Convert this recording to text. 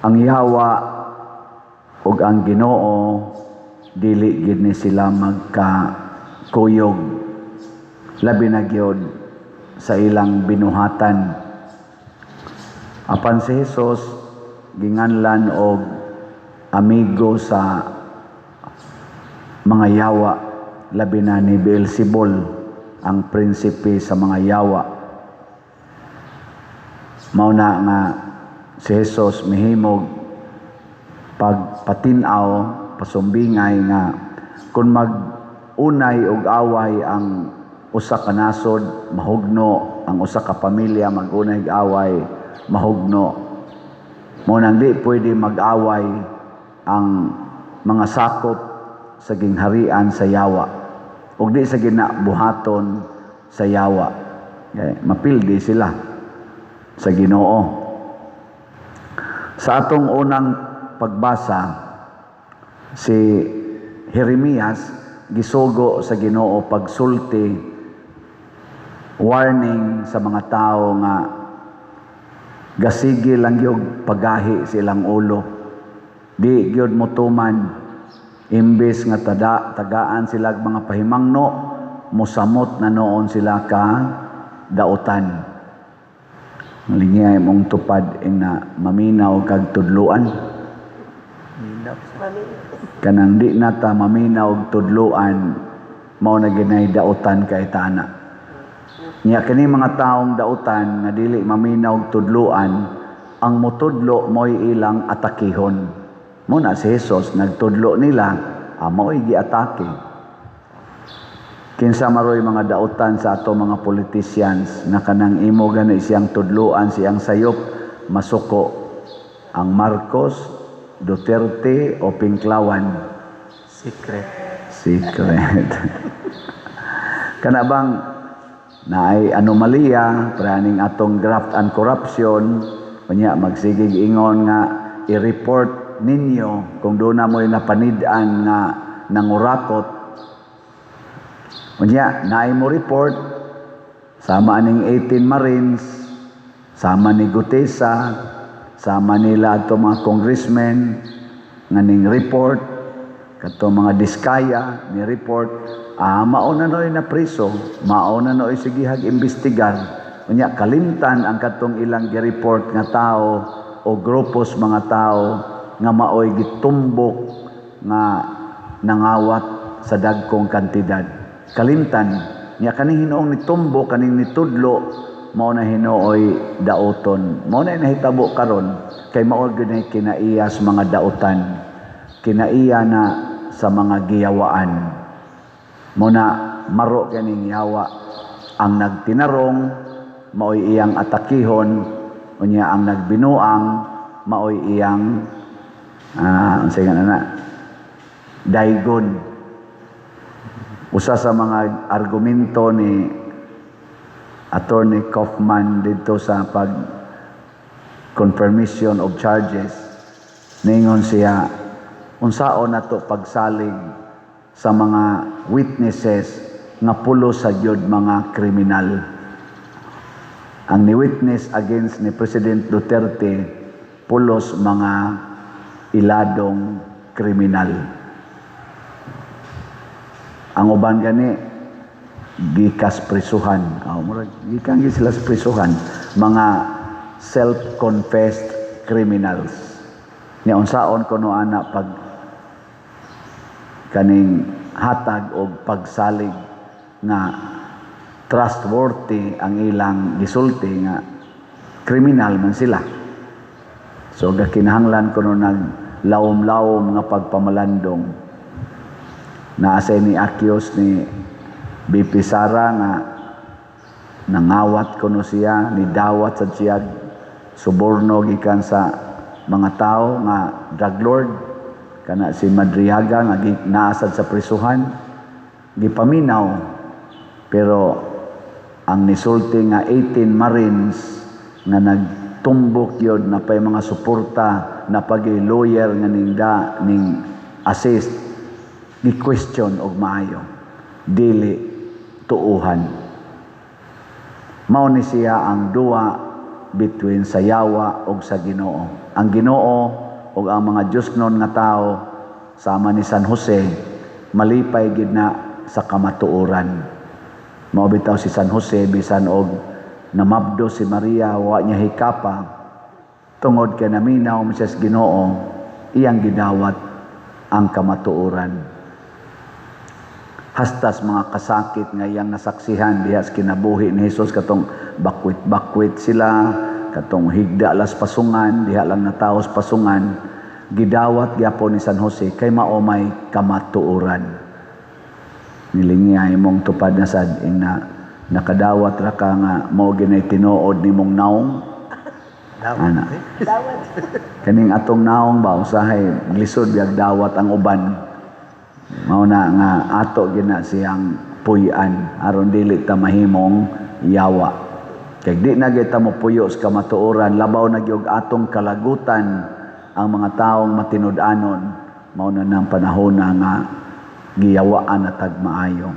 Ang yawa ug ang Ginoo, dili gid ni sila magkakuyog, labi na gyud sa ilang binuhatan. Apan si Jesus ginganlan og amigo sa mga yawa, labi na ni Beelzebul, ang prinsipe sa mga yawa. Mao na nga si Jesus mihimog pagpatin-aw, pasumbingay nga kung mag-unay og away ang usa ka nasod, mahugno. Ang usa ka pamilya mag-unay og away, mahugno. Mao nang di pwede mag-away ang mga sakop sa gingharian sa yawa ug di sa ginabuhaton sa yawa. Kay mapildi sila sa Ginoo. Sa atong unang pagbasa, si Jeremias gisugo sa Ginoo pagsulti, warning sa mga tao nga gasige lang yung pagahi sa ilang ulo. Di gyud motuman. Imbes nga tagaan sila og mga pahimangno, mosamot na noon sila ka dautan. Malingay mong tupad ina, maminaw kag tudluan. Kanang di nata maminaw og tudluan, mao na ginay dautan kay tana. Nya kini mga taong dautan nga dili maminaw og tudluan, ang motudlo mo'y ilang atakihon. Mao na si Jesus nagtudlo nila, mao'y giatake. Kinsa maroy mga dautan sa ato mga politicians nga kanang imo gani siyang tudluan, siyang sayop, masuko? Ang Marcos, Duterte o Pinklawan? Secret. Secret. Kana bang naay anomalya praning atong graft and corruption, unya magsigig ingon nga i-report ninyo kung doon na mo'y napanid-an nga nangurakot. Unya naay mo report sama aning 18 Marines, sama ni Guteza, sama nila ato mga congressmen nga ning report, kato mga Diskaya ni report, mao na noy na preso, mao na noy sigihag imbestigar. Unya kalimtan ang katong ilang gi-report nga tao o grupos mga tao nga maoy gitumbok nga nangawat sa dagkong kantidad. Kalimtan nya kaning hinuong nitumbok, kaning nitudlo, mao na hinuoy dauton. Mao na nahitabo karon kay mao gyud nay kinaiya sa mga dautan, kinaiya na sa mga giyawaan. Mao na maro kaning yawa. Ang nagtinarong maoy iyang atakihon, unya ang nagbinuang maoy iyang unsay nga na daygon. Usa sa mga argumento ni Attorney Kaufman dito sa pag confirmation of charges, ningon siya, unsaon nato pagsalig sa mga witnesses nga pulos sa gyud mga kriminal? Ang ni witness against ni President Duterte, pulos mga iladong kriminal. Ang uban gani gikas prisuhan. Oh, murag gikan gyud sila sa prisuhan, mga self-confessed criminals. Nya unsaon kuno ana pag kaning hatag og pagsalig nga trustworthy ang ilang gisulti nga kriminal man sila? So gakinahanglan kuno nag lawom-lawom nga pagpamalandong. Naa say ni accuse ni VP Sara nga nangawat kuno siya, ni dawat sa siya suborno gikan sa mga tao nga drug lord, kana si Madriaga nga naasad sa prisuhan, gipaminaw. Pero ang nisulti nga 18 Marines nga nagtumbok yun na pay mga suporta na pagi lawyer nga ning da ning assist, gi-question og maayo, dili tuuhan. Mao ni siya ang duwa between sa yawa ug sa Ginoo. Ang Ginoo ug ang mga Diyosnon nga tao sama ni San Jose, malipay gid na sa kamatuoran. Mao bitaw si San Jose, bisan og namabdo si Maria, wa niya hikapa tungod kay naminaw man siya sa Ginoo, iyang gidawat ang kamatuoran. Hastas mga kasakit nga iyang nasaksihan diha sa kinabuhi ni Jesus, katong bakwit-bakwit sila, katong higda las pasungan, diha lang natawo sa pasungan, gidawat gyapon ni San Jose kay mao may kamatuoran. Nilingi imong tupad na sad ing na nakadawat ra ka nga mao ginay tinuod nimong naong. Ana. Dawat. Kaning atong naong ba, usahay lisod biag dawat ang uban. Mao na nga ato gina siyang puy-an aron dili ta mahimong yawa. Kay di na gyud ta mopuyo sa kamatuoran, labaw na gyud atong kalagutan ang mga taong matinud-anon, mao na nang panahon na nga giyawaan na tag maayo.